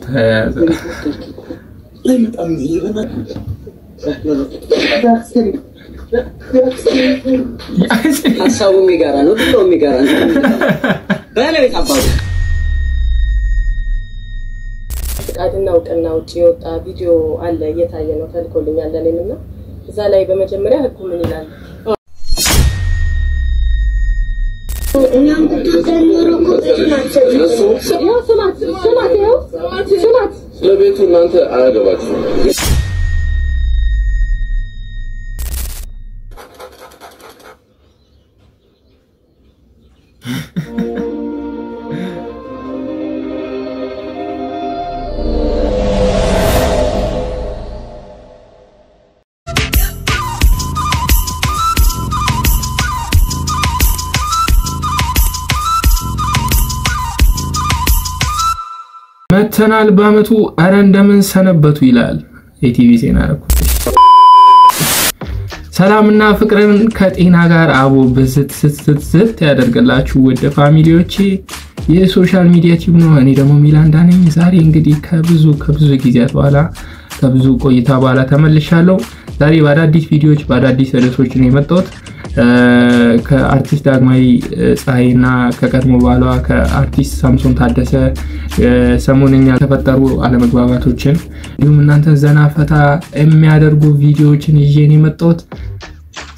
ተያዘ። ሀሳቡ የሚጋራ ነው፣ ድሮ የሚጋራ ነው። በለው የታባቱ ፍቃድና እውቅና ውጭ የወጣ ቪዲዮ አለ፣ እየታየ ነው፣ ተልኮልኛል ለእኔም እና እዛ ላይ በመጀመሪያ ህጉ ምን ይላል? ስማት ስማት፣ ይኸው ስማት። ስለ ቤቱ እናንተ አያገባችሁም። መተናል በአመቱ አረ እንደምን ሰነበቱ ይላል የቲቪ ዜና ረኩት። ሰላምና ፍቅርን ከጤና ጋር አቦ ብዝት ስት ስት ያደርግላችሁ ውድ family ዎቼ፣ የ social media tube ነው። እኔ ደግሞ ሚላንዳ ነኝ። ዛሬ እንግዲህ ከብዙ ከብዙ ጊዜያት በኋላ ከብዙ ቆይታ በኋላ ተመልሻለሁ። ዛሬ በአዳዲስ ቪዲዮዎች በአዳዲስ ርዕሶች ነው የመጣሁት። ከአርቲስት ዳግማዊ ፀሐይና ከቀድሞ ባሏ ከአርቲስት ሳምሶን ታደሰ ሰሞነኛ የተፈጠሩ አለመግባባቶችን እንዲሁም እናንተን ዘና ፈታ የሚያደርጉ ቪዲዮዎችን ይዤ ነው የመጣሁት።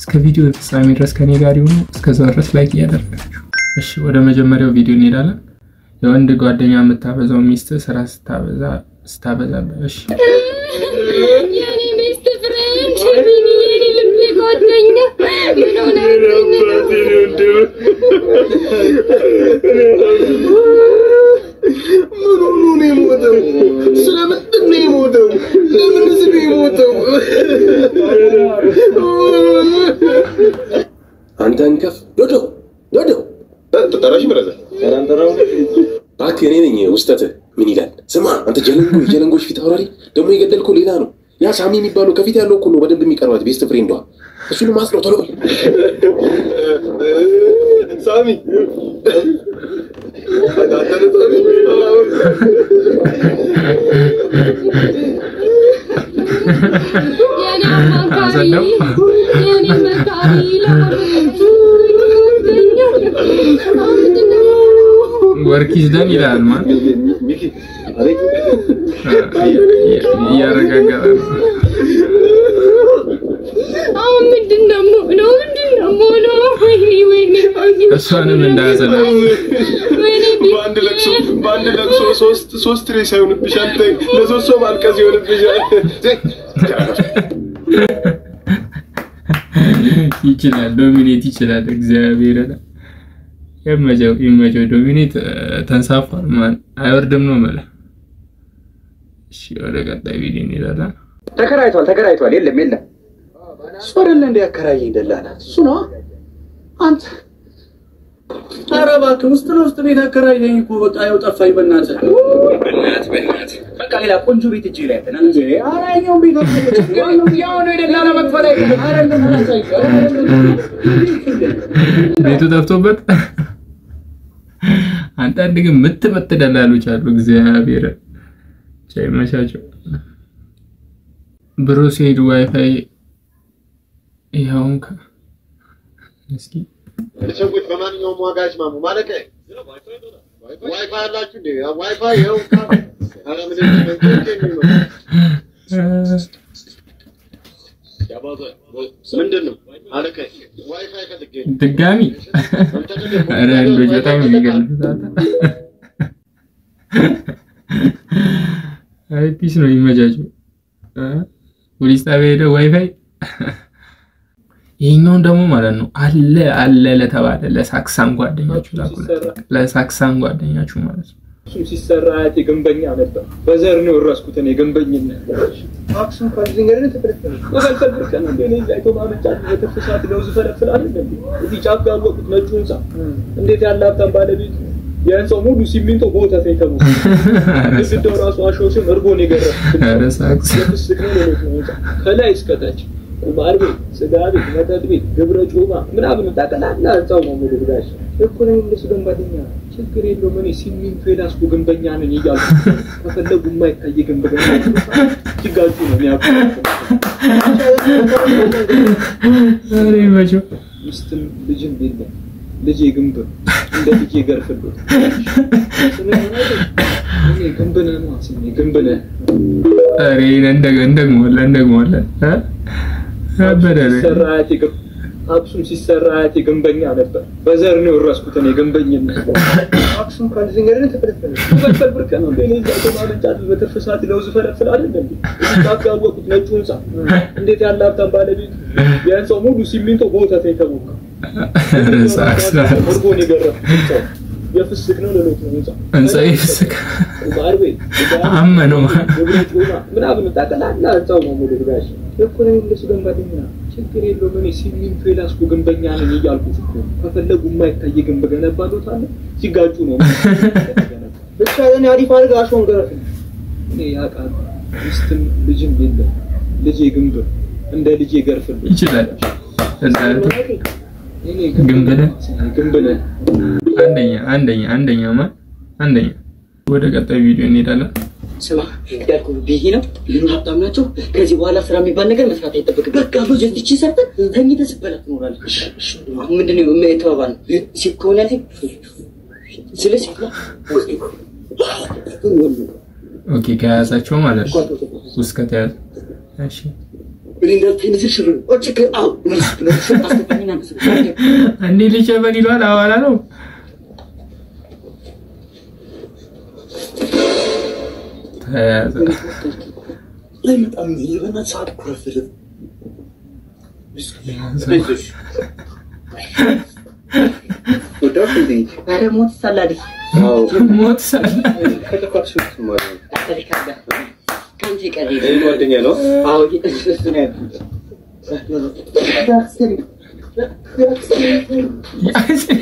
እስከ ቪዲዮ ፍጻሜ ድረስ ከኔ ጋር ይሁኑ። እስከዛ ድረስ like እያደረጋችሁ እሺ፣ ወደ መጀመሪያው ቪዲዮ እንሄዳለን። የወንድ ጓደኛ የምታበዛው ሚስት ስራ ስታበዛ ስታበዛ። እሺ የኔ best friend ቢኒ፣ የኔ ልቤ ጓደኛ ምን ሆነህብኝ ነው? ምን ሆኖ ነው የሞተው? ስለምንድን ነው የሞተው? ለምንስ ነው የሞተው? አንተ እንከፍ ዶዶ ዶዶ ተጠራሽ brother እባክህ እኔ ነኝ ውስጠትህ። ምን ይላል? ስማ አንተ ጀለንጎ፣ የጀለንጎች ፊት አውራሪ ደግሞ የገደልከው ሌላ ነው። ያ ሳሚ የሚባለው ከፊት ያለው እኮ ነው በደንብ የሚቀርባት best friend ዷ። እሱንም አስረው ቶሎ በል። ሳሚ አንተ ነህ ሳሚ? የኔ አማካሪ፣ የኔ መካሪ፣ ጓደኛ አሁን ምንድን ነው? Work is done ይላል ማን እያረጋገጠ ነው። አሁን ምንድን ነው የምሆነው? ምንድን ነው የምሆነው? ወይኔ ወይኔ እሷንም እንዳያጸዳ ወይኔ በአንድ ለቅሶ በአንድ ለቅሶ ሶስት ሶስት ሬሳ ይሆንብሻል። ተይ፣ ለሶስት ሰው ማልቀስ ይሆንብሻል። ይችላል፣ ዶሚኔት ይችላል። እግዚአብሔር ይመቸው ይመቸው። ዶሚኔት ተንሳፏል። ማን አይወርድም ነው የምልህ። እሺ ወደ ቀጣይ ቪዲዮ እንሄዳለን። ተከራይቷል ተከራይቷል። የለም የለም፣ እሱ አይደለ እንደ ያከራየኝ ደላላ እሱ ነው። አንተ ኧረ እባክህ ውስጥ ለውስጥ ቤት አከራየኝ እኮ በቃ ያው ጠፋኝ። በእናትህ በእናትህ በእናትህ በቃ ሌላ ቆንጆ ቤት እጅ ላይ ያለና እንዴ ኧረ ያኛውን ቤት አከራየኝ። ያው ነው የደላላ መክፈል አይደለም። አይደለም አላሳይም። ቤቱ ጠፍቶበት። አንዳንድ ግን ምት ምት ደላሎች አሉ። እግዚአብሔር ብቻ ይመቻቸው። ብሮ ሲሄድ ዋይፋይ ይኸውን እስኪ ሰዎች በማንኛውም ዋጋ አይስማሙ ማለት ዋይፋይ አላችሁ እንዴ? ዋይፋይ ይኸው። ኧረ ምንድን ነው? ምንድን ነው አለቃዬ? ዋይፋይ ፈልጌ ነው። ድጋሚ ኧረ ህንዶች በጣም የሚገልጹት አይ peace ነው የሚመቻቸው። ፖሊስ ጣቢያ ሄደው ዋይፋይ ይሄኛውን ደግሞ ማለት ነው አለ አለ ለተባለ ለሳክሳም ጓደኛችሁ ላኩለት። ለሳክሳም ጓደኛችሁ ማለት ነው። እሱም ሲሰራ አያቴ ግንበኛ ነበር። በዘር ነው የወረስኩት እኔ ግንበኝነት። አክሱም ከዚህ ጋር ተፈለፈለ መፈልፈል ብቻ ነው እንደ እኔ እዛ ኢቶማ ብቻ በትርፍ ሰዓት ለውዝ ፈለፍል አይደል እንዴ? እዚህ ጫፍ ጋር ወቁት ነጩ ህንፃ እንዴት ያለ ሀብታም ባለቤቱ የህንፃው ሙሉ ሲሚንቶ በወተት ነው የተሞላው። ግድግዳው ራሱ አሸዋ ሲሆን እርጎ ነው የገረፉት። ኧረ ሳክስ የፍስክ ነው ሌሎች ነው ህንፃ ከላይ እስከታች ቁማር ቤት፣ ስጋ ቤት፣ መጠጥ ቤት፣ ግብረ ጮማ ምናምን ጠቅላላ ህንፃው ነው ሙሉ ጋሽ እኮ ነው እንደሱ ገንባተኛ ችግር የለውም እኔ ሲሚንቶ የላስኩ ግንበኛ ነኝ እያልኩ ከፈለጉ የማይታይ ግንብ ሲጋጩ ነው የሚያውቁ። ሚስትም ልጅም የለም። ልጄ ግንብ እንደ ልጄ ገርፍልኝ። ግንብ ነህ ነው ስሜ ግንብ ነህ። ኧረ እንደግመዋለን። አክሱም ሲሰራ አያቴ ግንበኛ ነበር። በዘር ነው የወረስኩት እኔ ግንበኝነት። አክሱም ከዚህ ጋር ተፈለፈለ ተፈለፈለ ብርቅ ነው እንዴ? እኔ እዛ ተማመንጫት በትርፍ ሰዓት ለውዝ ፈለፍል አይደል እንዴ? እዚህ ያወቁት ነጩ ህንጻ እንዴት ያለ ሀብታም ባለቤቱ የህንጻው ሙሉ ሲሚንቶ በወተት ነው የተቦካው። እርጎን የገረፉት ህንጻው የፍስክ ነው ለሎት ነው ህንጻው ህንጻው የፍስክ አርቤ አመነው ምናምን ጠቅላላ ህንጻው ነው ሙሉ ጋሽ እኮ ነው እንደሱ ገንባተኛ ችግር የለውም እኔ ሲሚንቶ የላስኩ ግንበኛ ነኝ እያልኩት እኮ ከፈለጉ የማይታይ ግንብ ገነባለሁ አለ። ሲጋጩ ነው ብቻ ለኔ አሪፍ አድርገህ አሾን ገረፍ። እኔ ያውቃሉ ሚስትም ልጅም የለም። ልጄ ግንብ እንደ ልጄ ገርፍልኝ ይችላል። ግንብ ነህ ግንብ ነህ። አንደኛ አንደኛ አንደኛ አንደኛ። ወደ ቀጣዩ ቪዲዮ እንሄዳለን። ስማ ያልኩህ ብዬሽ ነው። ሀብታም ናቸው። ከዚህ በኋላ ስራ የሚባል ነገር መስራት አይጠበቅም። በቃ ብዙ ይቺ ሰርተህ ተኝተህ ስትበላ ትኖራለህ። አሁን ምንድን ነው የተባባልነው? ሲል ከሆነ ያልከኝ ስለዚህ okay፣ ከያዛቸው ማለት ነው ውስጥ ከተያዘ እሺ። እንዴ ልጨበል ይለዋል። አዋላ ነው ተያዘ። ሞት ሳለ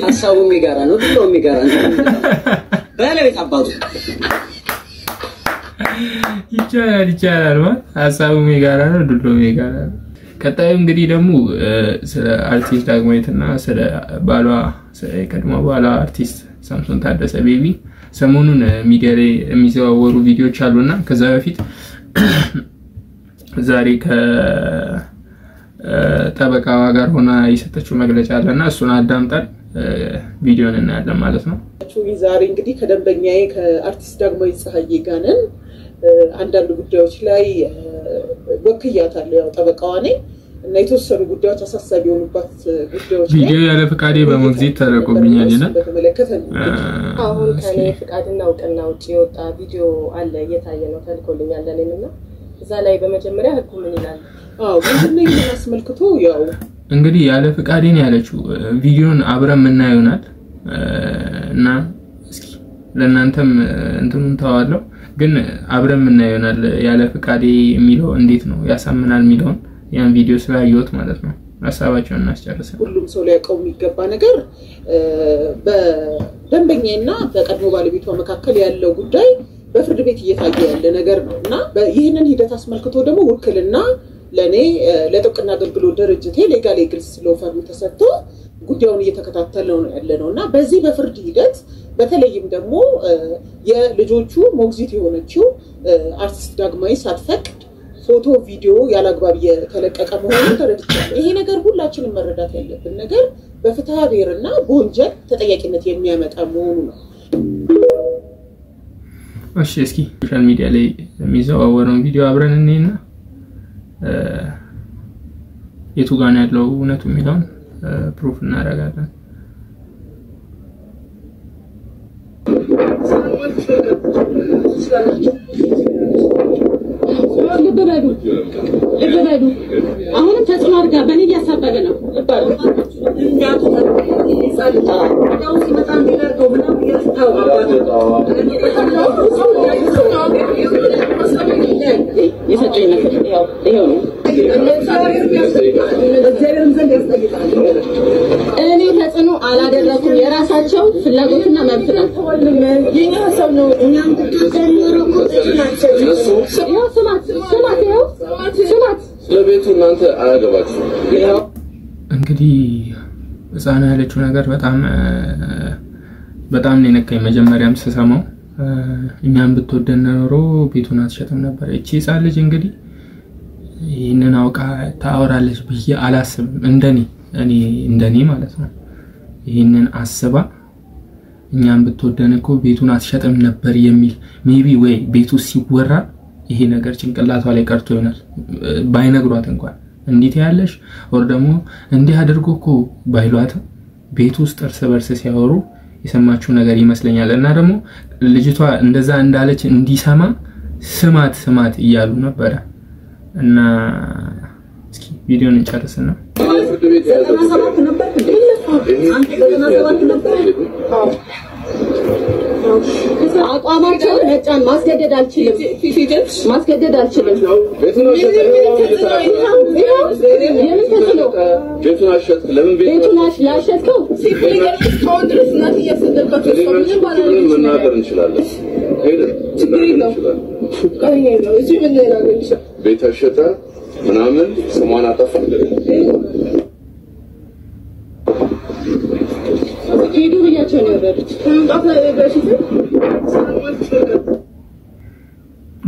ሀሳቡም የጋራ ነው፣ ዱላውም የጋራ ነው። ባለቤት አባቱ ይቻላል ይቻላል። ማለት ሀሳቡም የጋራ ነው፣ ዱላውም የጋራ ነው። ቀጣዩ እንግዲህ ደግሞ ስለ አርቲስት ዳግማዊትና ስለ ባሏ የቀድሞ ባሏ አርቲስት ሳምሶን ታደሰ ቤቢ ሰሞኑን ሚዲያ ላይ የሚዘዋወሩ ቪዲዮዎች አሉና ከዛ በፊት ዛሬ ከጠበቃዋ ጋር ሆና የሰጠችው መግለጫ አለና እሱን አዳምጠን ቪዲዮን እናያለን ማለት ነው። ዛሬ እንግዲህ ከደንበኛዬ ከአርቲስት ዳግማዊት ፀሐዬ ጋር ነን። አንዳንድ ጉዳዮች ላይ ወክያታለሁ፣ ያው ጠበቃዋ ነኝ እና የተወሰኑ ጉዳዮች አሳሳቢ የሆኑባት ጉዳዮች ላይ ቪዲዮ ያለ ፈቃዴ በሞግዚት ተለቆብኛል ይላል። በተመለከተ ነው። አሁን ከኔ ፍቃድና እውቅና ውጭ የወጣ ቪዲዮ አለ እየታየ ነው፣ ተልኮልኛል ለእኔም እና እዛ ላይ በመጀመሪያ ህጉ ምን ይላል? አዎ ምንድነው ይህን አስመልክቶ ያው እንግዲህ ያለ ፈቃዴ ነው ያለችው። ቪዲዮን አብረን የምናየው ይሆናል እና እስኪ ለእናንተም እንትኑን ተዋለው፣ ግን አብረን የምናየው ይሆናል። ያለ ፈቃዴ የሚለው እንዴት ነው ያሳምናል የሚለውን ያን ቪዲዮ ስላየሁት ማለት ነው። ሀሳባቸውን እናስጨርሰን። ሁሉም ሰው ሊያውቀው የሚገባ ነገር በደንበኛና በቀድሞ ባለቤቷ መካከል ያለው ጉዳይ በፍርድ ቤት እየታየ ያለ ነገር ነው እና ይህንን ሂደት አስመልክቶ ደግሞ ውክልና ለእኔ ለጥብቅና አገልግሎት ድርጅቴ Legal Eagles Law Firm ተሰጥቶ ጉዳዩን እየተከታተልነው ነው ያለ ነው እና በዚህ በፍርድ ሂደት በተለይም ደግሞ የልጆቹ ሞግዚት የሆነችው አርቲስት ዳግማዊ ሳትፈቅድ ፎቶ፣ ቪዲዮ ያላግባብ እየተለቀቀ መሆኑን ተረድቻለሁ። ይሄ ነገር ሁላችንም መረዳት ያለብን ነገር በፍትሐ ብሔርና በወንጀል ተጠያቂነት የሚያመጣ መሆኑ ነው። እሺ እስኪ social media ላይ የሚዘዋወረውን ቪዲዮ አብረን እንይና የቱ ጋር ነው ያለው እውነቱ የሚለውን proof እናደርጋለን። ልብ በሉ ልብ በሉ። አሁንም ተጽዕኖ አድርጋ በእኔ እያሳበበ ነው። የሰጠኝ ምክር ይኸው ነው። እኔ ተጽዕኖ አላደረኩም። የራሳቸው ፍላጎትና መብት ነው። ስማት ስማት፣ ይኸው ስማት። ስለቤቱ እናንተ አያገባችሁም። እንግዲህ ህፃኑ ያለችው ነገር በጣም በጣም ነው የነካኝ መጀመሪያም ስሰማው። እኛም ብትወደን ኖሮ ቤቱን አትሸጥም ነበር። እቺ ህፃን ልጅ እንግዲህ ይህንን አውቃ ታወራለች ብዬ አላስብም። እንደኔ እኔ እንደኔ ማለት ነው። ይህንን አስባ እኛም ብትወደን እኮ ቤቱን አትሸጥም ነበር የሚል maybe ወይ ቤቱ ሲወራ ይሄ ነገር ጭንቅላቷ ላይ ቀርቶ ይሆናል ባይነግሯት እንኳን እንዴት ያለሽ or ደግሞ እንዲህ አድርጎ እኮ ባይሏትም ቤቱ ውስጥ እርስ በርስ ሲያወሩ የሰማችው ነገር ይመስለኛል። እና ደግሞ ልጅቷ እንደዛ እንዳለች እንዲሰማ ስማት ስማት እያሉ ነበረ። እና እስኪ ቪዲዮን እንጨርስና አቋማቸውን ነጫን ማስገደድ አልችልም፣ ማስገደድ አልችልም። ቤቱን ላሸጥከው መናገር እንችላለን። ቤት አሸጠ ምናምን ስሟን አጠፋ። ሄዱ ብያቸው ነው የወረዱት።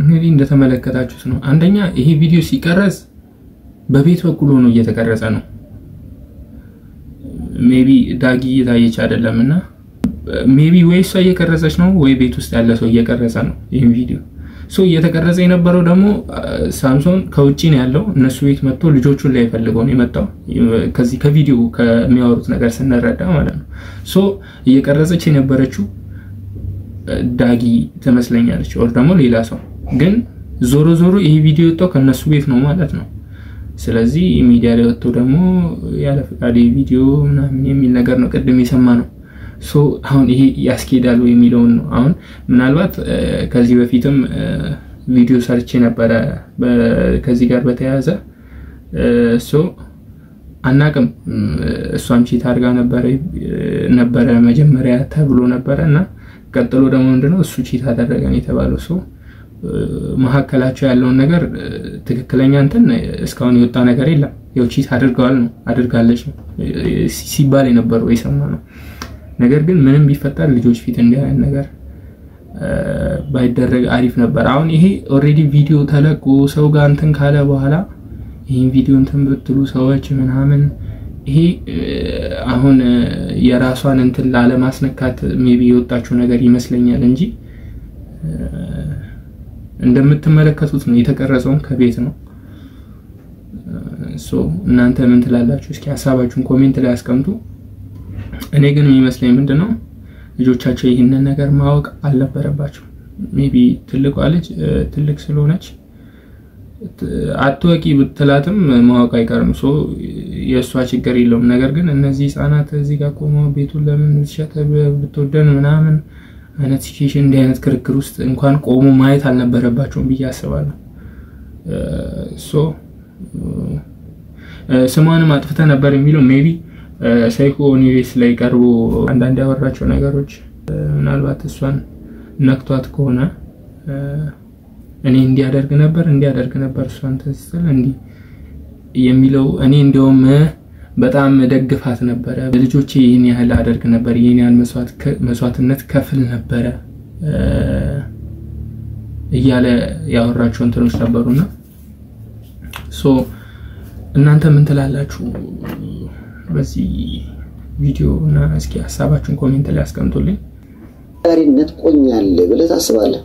እንግዲህ እንደተመለከታችሁት ነው። አንደኛ ይሄ ቪዲዮ ሲቀረጽ በቤት በኩል ሆኖ እየተቀረጸ ነው። maybe ዳጊ እየታየች አይደለም እና maybe ወይ እሷ እየቀረጸች ነው ወይ ቤት ውስጥ ያለ ሰው እየቀረጸ ነው ይሄን ቪዲዮ። so እየተቀረጸ የነበረው ደግሞ ሳምሶን ከውጪ ነው ያለው። እነሱ ቤት መጥቶ ልጆቹን ላይ ፈልገው ነው የመጣው። ከዚህ ከቪዲዮ ከሚያወሩት ነገር ስንረዳ ማለት ነው። so እየቀረጸች የነበረችው ዳጊ ትመስለኛለች or ደግሞ ሌላ ሰው። ግን ዞሮ ዞሮ ይሄ ቪዲዮ ወጥቶ ከነሱ ቤት ነው ማለት ነው። ስለዚህ ሚዲያ ላይ ወጥቶ ደግሞ ያለ ፈቃድ ቪዲዮ ምናምን የሚል ነገር ነው ቅድም የሰማነው። so አሁን ይሄ ያስኬዳል ወይ የሚለውን ነው። አሁን ምናልባት ከዚህ በፊትም ቪዲዮ ሰርቼ ነበረ ከዚህ ጋር በተያያዘ። so አናቅም እሷም cheat አድርጋ ነበረ መጀመሪያ ተብሎ ነበረ እና ቀጥሎ ደግሞ ምንድነው እሱ cheat አደረገን የተባለው። so መሀከላቸው ያለውን ነገር ትክክለኛ እንትን እስካሁን የወጣ ነገር የለም። ያው cheat አድርገዋል ነው አድርጋለች ነው ሲባል የነበረው የሰማነው። ነገር ግን ምንም ቢፈጠር ልጆች ፊት እንዲህ አይነት ነገር ባይደረግ አሪፍ ነበር። አሁን ይሄ already ቪዲዮ ተለቆ ሰው ጋር እንትን ካለ በኋላ ይሄን ቪዲዮ እንትን ብትሉ ሰዎች ምናምን ይሄ አሁን የራሷን እንትን ላለማስነካት maybe የወጣችው ነገር ይመስለኛል እንጂ እንደምትመለከቱት ነው የተቀረጸውን ከቤት ነው። so እናንተ ምን ትላላችሁ? እስኪ ሐሳባችሁን comment ላይ አስቀምጡ። እኔ ግን የሚመስለኝ ምንድነው ልጆቻቸው ይህንን ነገር ማወቅ አልነበረባቸው። maybe ትልቋ ልጅ ትልቅ ስለሆነች አትወቂ ብትላትም ማወቅ አይቀርም። so የእሷ ችግር የለውም። ነገር ግን እነዚህ ህፃናት እዚህ ጋር ቆመው ቤቱን ለምን ብትሸጥ ብትወደን ምናምን አይነት situation እንዲህ አይነት ክርክር ውስጥ እንኳን ቆሞ ማየት አልነበረባቸውም ብዬ አስባለሁ። so ስሟንም አጥፍተህ ነበር የሚለው maybe ሰይፉ on EBS ላይ ቀርቦ አንዳንድ ያወራቸው ነገሮች ምናልባት እሷን ነክቷት ከሆነ እኔ እንዲያደርግ ነበር እንዲያደርግ ነበር እሷን ተስተል እንዲህ የሚለው እኔ እንደውም በጣም ደግፋት ነበረ፣ ልጆቼ ይሄን ያህል አደርግ ነበር፣ ይሄን ያህል መስዋዕትነት ከፍል ነበረ እያለ ያወራቸው እንትኖች ነበሩና so እናንተ ምን ትላላችሁ በዚህ ቪዲዮ? እና እስኪ ሐሳባችሁን comment ላይ አስቀምጡልኝ። ዛሬነት ቆኛል ብለህ ታስባለህ?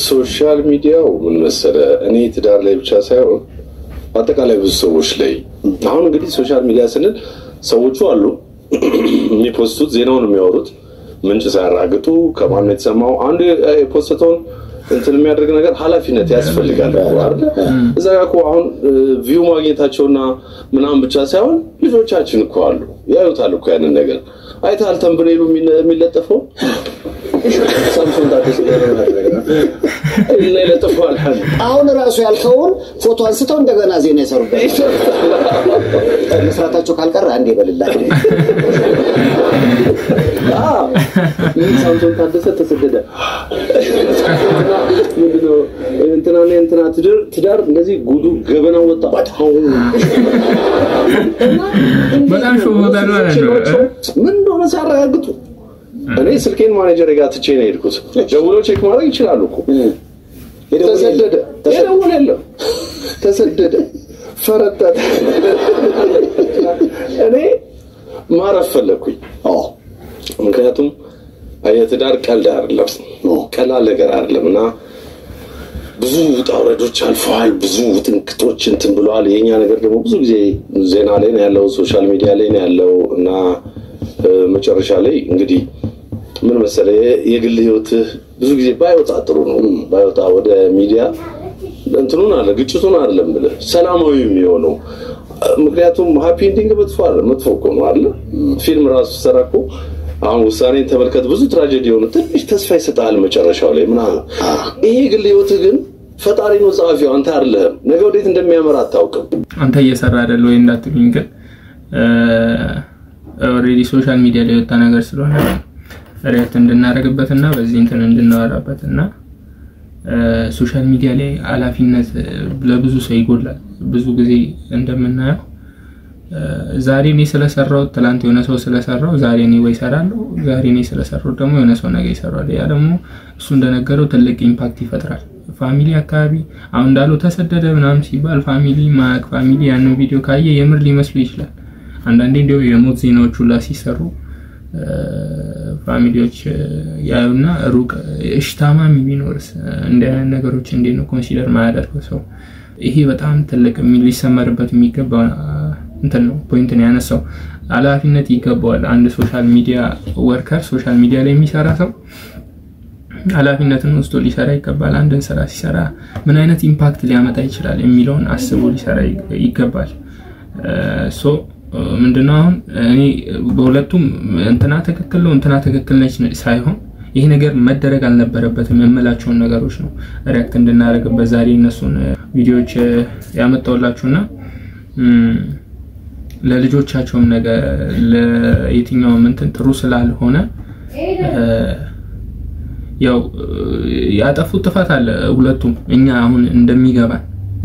social media ው ምን መሰለህ፣ እኔ ትዳር ላይ ብቻ ሳይሆን አጠቃላይ ብዙ ሰዎች ላይ አሁን እንግዲህ social media ስንል ሰዎቹ አሉ የሚ post ቱት ዜናውን የሚያወሩት ምንጭ ሳያራግጡ ከማን ነው የተሰማው አንዱ የ post ተውን እንትን የሚያደርግ ነገር ኃላፊነት ያስፈልጋል አይደል? እዛ ጋር እኮ አሁን view ማግኘታቸውና ምናምን ብቻ ሳይሆን ልጆቻችን እኮ አሉ ያዩታል እኮ ያንን ነገር አይተሃል። thumbnail ኡ የሚለጠፈው ሳምሶን ታደሰ ጋር ነው። እና ይለጥፈዋል። አሁን ራሱ ያልከውን ፎቶ አንስተው እንደገና ዜና ይሰሩበት መስራታቸው ካልቀረ አንዴ ይበልላቸው። ይህ ሳምሶን ታደሰ ተሰደደ፣ ምንድነው እንትናና እንትና ትዳር እንደዚህ ጉዱ ገበና ወጣ። በጣም ሾቦታል ማለት ነው። ምን እንደሆነ ሲያረጋግጡ እኔ ስልኬን ማኔጀር ጋር ትቼ ነው የሄድኩት። ደውለው check ማድረግ ይችላሉ እኮ። ተሰደደ፣ የደወለ የለም፣ ተሰደደ፣ ፈረጠጠ። እኔ ማረፍ ፈለግኩኝ። ምክንያቱም የትዳር ቀልድ አይደለም፣ ቀላል ነገር አይደለም እና ብዙ ውጣ ውረዶች አልፈዋል። ብዙ ውጥንቅጦች እንትን ብለዋል። የኛ ነገር ደግሞ ብዙ ጊዜ ዜና ላይ ነው ያለው፣ social media ላይ ነው ያለው እና መጨረሻ ላይ እንግዲህ ምን መሰለህ የግል ህይወትህ ብዙ ጊዜ ባይወጣ ጥሩ ነው። ባይወጣ ወደ ሚዲያ እንትኑን አለ ግጭቱን አይደለም ብለህ ሰላማዊ የሚሆነው፣ ምክንያቱም happy ending መጥፎ አለ መጥፎ እኮ ነው አይደለ? ፊልም ራሱ ሰራ እኮ አሁን ውሳኔን ተመልከት፣ ብዙ tragedy የሆነ ትንሽ ተስፋ ይሰጣል መጨረሻው ላይ ምናምን። ይሄ ግል ህይወትህ ግን ፈጣሪ ነው ጸሐፊው፣ አንተ አይደለህም። ነገ ወዴት እንደሚያመራ አታውቅም። አንተ እየሰራ አይደል ወይ እንዳትሉኝ፣ ግን already social media ላይ የወጣ ነገር ስለሆነ react እንድናደርግበትና በዚህ እንትን እንድናወራበትና social media ላይ ኃላፊነት ለብዙ ሰው ይጎላል። ብዙ ጊዜ እንደምናየው ዛሬ እኔ ስለሰራው ትላንት የሆነ ሰው ስለሰራው ዛሬ እኔ ወይ እሰራለሁ፣ ዛሬ እኔ ስለሰራው ደግሞ የሆነ ሰው ነገ ይሰራል። ያ ደግሞ እሱ እንደነገረው ትልቅ impact ይፈጥራል። Family አካባቢ አሁን እንዳለው ተሰደደ ምናምን ሲባል family ማያቅ family ያንን ቪዲዮ ካየ የምር ሊመስሉ ይችላል። አንዳንዴ እንዲያው የሞት ዜናዎች ሁላ ሲሰሩ family ዎች ያዩና ሩቅ እሺ ታማሚ ቢኖርስ እንደ ነገሮች እንዴት ነው consider ማያደርገው ሰው? ይሄ በጣም ትልቅ ሊሰመርበት የሚገባ እንትን ነው፣ point ነው ያነሳው። ኃላፊነት ይገባዋል። አንድ social media worker፣ social media ላይ የሚሰራ ሰው ኃላፊነትን ወስዶ ሊሰራ ይገባል። አንድን ስራ ሲሰራ ምን አይነት impact ሊያመጣ ይችላል የሚለውን አስቦ ሊሰራ ይገባል። So ምንድነው አሁን እኔ በሁለቱም እንትና ትክክል ነው እንትና ትክክል ነች ሳይሆን ይሄ ነገር መደረግ አልነበረበትም የምላቸውን ነገሮች ነው react እንድናደርግበት ዛሬ እነሱን ቪዲዮዎች ያመጣውላችሁና ለልጆቻቸውም ነገር ለየትኛውም እንትን ጥሩ ስላልሆነ ያው ያጠፉት ጥፋት አለ ሁለቱም። እኛ አሁን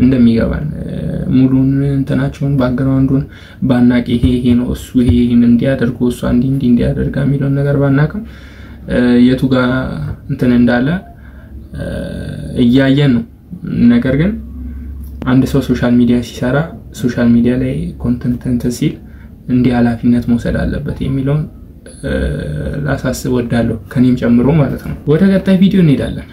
እንደሚገባን ሙሉን እንትናቸውን background ኡን ባናቅ ይሄ ይሄ ነው እሱ ይሄ ይሄን እንዲያደርጉ እሷ እንዲህ እንዲህ እንዲያደርጋ የሚለውን ነገር ባናቅም የቱ ጋር እንትን እንዳለ እያየን ነው። ነገር ግን አንድ ሰው social media ሲሰራ social media ላይ content እንትን ሲል እንዲህ ኃላፊነት መውሰድ አለበት የሚለውን ላሳስብ ወዳለሁ፣ ከኔም ጨምሮ ማለት ነው። ወደ ቀጣይ ቪዲዮ እንሄዳለን።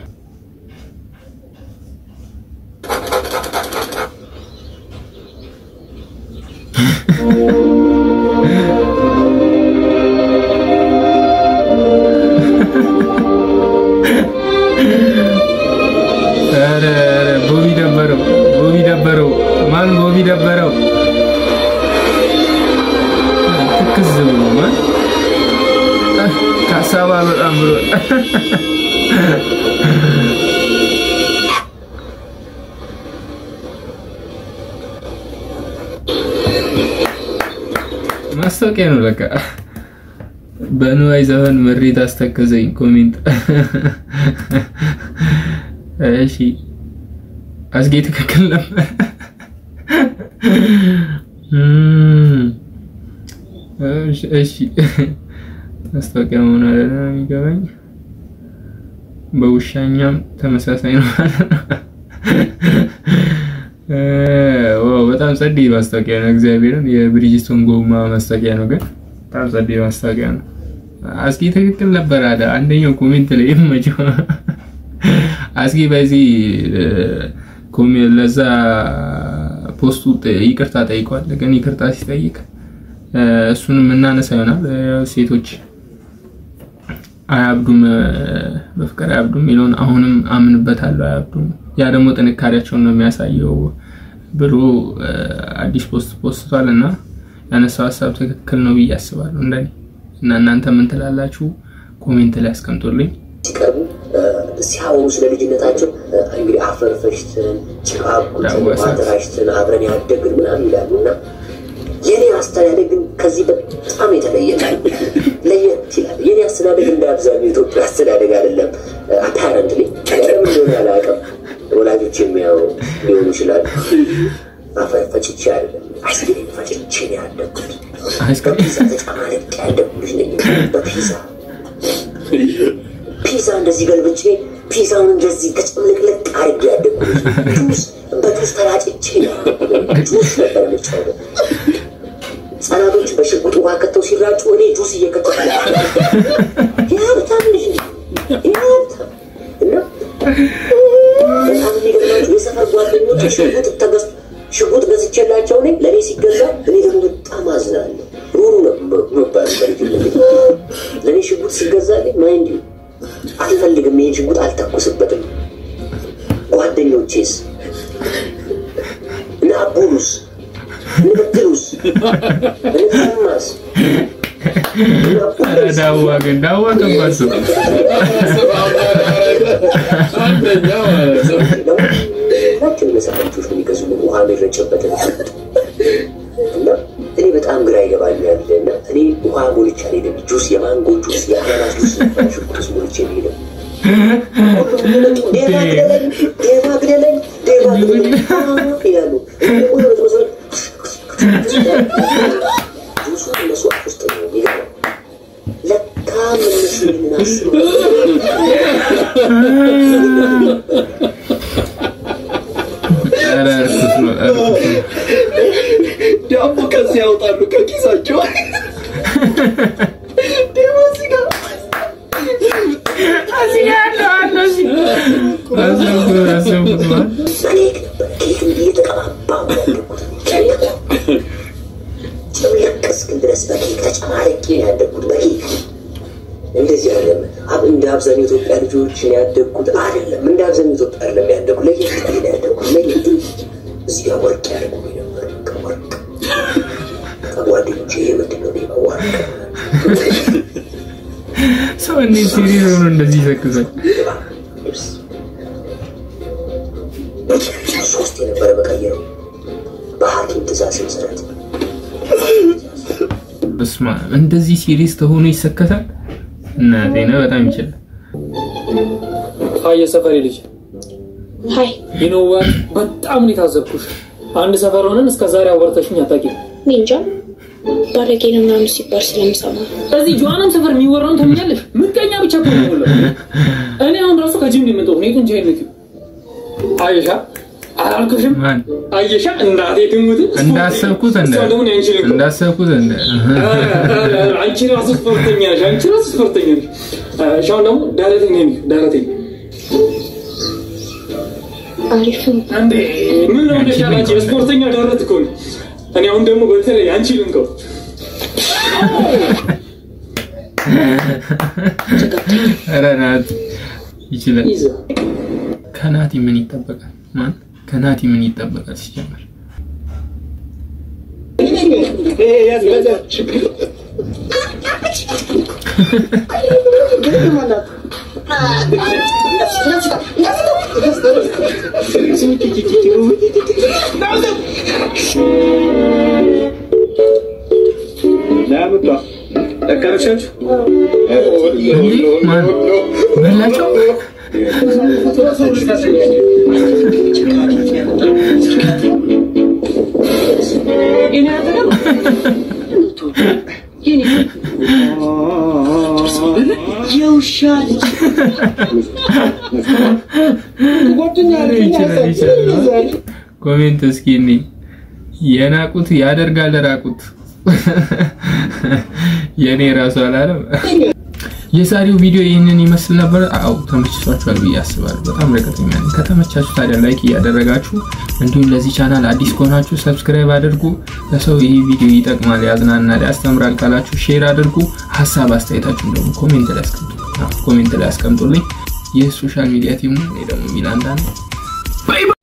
ኧረ ኧረ ቦቢ ደበረው፣ ቦቢ ደበረው፣ ማን ቦቢ ደበረው? ትክዝ ብሎ ማን ከሀሳብ አልወጣም ብሎ። ማስታወቂያ ነው ለካ። በንዋይ ዘፈን ምሬት አስተከዘኝ comment። እሺ አስጌ ትክክል ነበር። እሺ ማስታወቂያ መሆኑ አይደለም የሚገባኝ። በውሻኛም ተመሳሳይ ነው ማለት ነው። Wow በጣም ጸዴ ማስታወቂያ ነው። እግዚአብሔርን የብሪጅስቶን ጎማ ማስታወቂያ ነው፣ ግን በጣም ጸዴ ማስታወቂያ ነው። አስጌ ትክክል ነበር አለ አንደኛው comment ላይ፣ ይመቸው አስጌ። በዚህ ለዛ post ኡ ይቅርታ ጠይቋል። ግን ይቅርታ ሲጠይቅ እሱንም እናነሳ ይሆናል። ሴቶች አያብዱም፣ በፍቅር አያብዱም የሚለውን አሁንም አምንበታለሁ። አያብዱም፣ ያ ደግሞ ጥንካሬያቸውን ነው የሚያሳየው ብሎ አዲስ post ፖስቷል እና ያነሳው ሀሳብ ትክክል ነው ብዬ አስባለሁ እንደኔ። እና እናንተ ምን ትላላችሁ? Comment ላይ አስቀምጡልኝ። ሲቀርቡ ሲያወሩ ስለ ልጅነታቸው እንግዲህ አፈር ፈጭተን ጭቃ አብኩተን አደራጅተን አብረን ያደግን ምናምን ይላሉ። እና የኔ አስተዳደግ ግን ከዚህ በጣም የተለየ ለየት ይላል። የኔ አስተዳደግ እንደ አብዛኛው ኢትዮጵያ አስተዳደግ አይደለም። Apparently ለምን እንደሆነ አላውቅም። ወላጆች የሚያው ሊሆኑ ይችላሉ። አፈር ፈጭቼ አይደለም አይስክሬም ፈጭቼ ነው ያደግኩት። በፒዛ ተጨማልቄ ያደግኩ ልጅ ነኝ። በፒዛ ፒዛ እንደዚህ ገልብጬ ፒዛውን እንደዚህ ተጨምልቅልቅ አድርጌ ያደግኩ ልጅ ነኝ። ጁስ በጁስ ተራጭቼ ነው ያደግኩት። ጁስ ነበር የምጫወተው። ህጻናቶች በሽጉጥ ውሃ ከተው ሲራጩ እኔ ጁስ እየከተቱ የሀብታም ልጅ ነኝ። የሀብታም። እና በጣም የሚገርማችሁ የሰፈር ጓደኞች ሽጉጥ ተገዝቶ ሽጉጥ ገዝቼላቸው እኔ ለእኔ ሲገዛ እኔ ደግሞ በጣም አዝናለሁ። ሩሩ ነው መባል በልጅነቴ። ለእኔ ሽጉጥ ሲገዛልኝ mind you አልፈልግም፣ ይሄን ሽጉጥ አልተኩስበትም። ጓደኞቼስ እነ አቡሉስ እነ በድሉስ እነ ተሰማስ ኧረ ዳዋ ግን ዳዋ ከባድ ሰው። ሁላችንም የሰፈር ልጆች ነው የሚገዙልን ውሃ የሚረጭበትን ሽጉጥ። እና እኔ በጣም ግራ ይገባኛል። እና እኔ ውሃ ሞልቼ አልሄድም። ጁስ፣ የማንጎ ጁስ፣ የአናናስ ጁስ ነበር ሽጉጥ ውስጥ ሞልቼ የምሄደው። ሁሉም እየመጡ ዴቫ ግደለኝ፣ ዴቫ ግደለኝ፣ ዴቫ ግደለኝ ይላሉ። እኔ ደግሞ የሆነ መሰለኝ ጁሱ እነሱ አፍ ውስጥ ነው የሚገባው። ለካ እነሱ ይህንን አስበው ኧረ እርኩስ ነው፣ እርኩስ ነው። ዳቦ ከዚህ ያወጣሉ ከኪሳቸው። ዴሞ እዚህ ጋር እዚህ ጋር ያለው አለ እዚህ። አሰብኩት አሰብኩት ማለት ኬክ ነበር። ኬክ እየተቀባባሁ ነው ያደግኩት። ኬክ ጭምልቅ እስክል ድረስ በኬክ ተጨማልቄ ነው ያደግኩት። በኬክ እንደዚህ አይደለም። እንደ አብዛኛው ኢትዮጵያ ልጆች ነው ያደግኩት አይደለም። እንደ አብዛኛው ኢትዮጵያ አይደለም ያደግኩት። ለየት ያለ ነው ያደግኩት። ለየት እዚህ ጋር ወርቅ ያደርጉኝ ነበር። በቃ ወርቅ ከጓደኞቼ ይሄ ምንድን ነው? ሌባ ወርቅ ሰው እንዴት serious ሆኖ እንደዚህ ይሰክሳል? ልብስ ሶስት የነበረ መቀየረው በሐኪም ትእዛዝ መሰረት። በስመ አብ፣ እንደዚህ serious ተሆኖ ይሰከሳል? እናቴ ነው በጣም ይችላል። Hi የሰፈሬ ልጅ። Hi። You know what፣ በጣም ነው የታዘብኩሽ። አንድ ሰፈር ሆነን እስከ ዛሬ አወርተሽኝ አታውቂም። እኔ እንጃ ባለጌ ነው ምናምን ሲባል ስለምሰማ። እዚህ ጆሀናም ሰፈር የሚወራውን ተምኛለሽ። ምቀኛ ብቻ እኮ ነው የሞላው። እኔ አሁን ራሱ ከጂም ነው የመጣሁት። እኔ ጡንቻዬን ነው። አየሻ አላልኩሽም? ማን አየሻ እናቴ ትሙት። እንዳሰብኩት እንደ እሷ ደግሞ እኔ አንቺን እኮ እንዳሰብኩት እንደ ኧረ፣ ኧረ፣ ኧረ፣ አንቺ ራሱ ስፖርተኛ ነሽ። አንቺ ራሱ ስፖርተኛ ነሽ። እሺ አሁን ደግሞ ደረቴን ነኝ ደረቴን አሪፍ ነው። እንዴ ምን ሆነሻል አንቺ? የስፖርተኛ ደረት እኮ ነው። እኔ አሁን ደግሞ በተለይ አንቺ ልንቀው ኧረ ናቲ ይችላል። ከናቲ ምን ይጠበቃል? ማን ከናቲ ምን ይጠበቃል ሲጀመር? እንዴ ማን በላቸው? የውሻ ልጅ ይችላል ይችላል። Comment እስኪ እኔ የናቁት ያደርጋል ራቁት የኔ ራሱ አላለም። የዛሬው ቪዲዮ ይህንን ይመስል ነበር። አዎ ተመችቷችኋል ብዬ አስባለሁ። በጣም እርግጠኛ ነኝ። ከተመቻችሁ ታዲያ like እያደረጋችሁ እንዲሁም ለዚህ ቻናል አዲስ ከሆናችሁ subscribe አድርጉ። ለሰው ይህ ቪዲዮ ይጠቅማል፣ ያዝናናል፣ ያስተምራል ካላችሁ share አድርጉ። ሀሳብ አስተያየታችሁን ደግሞ comment ላይ አስቀምጡ። አዎ comment ላይ አስቀምጡልኝ። ይህ Social Media Team ነው። እኔ ደግሞ ሚላንዳ ነው። Bye bye።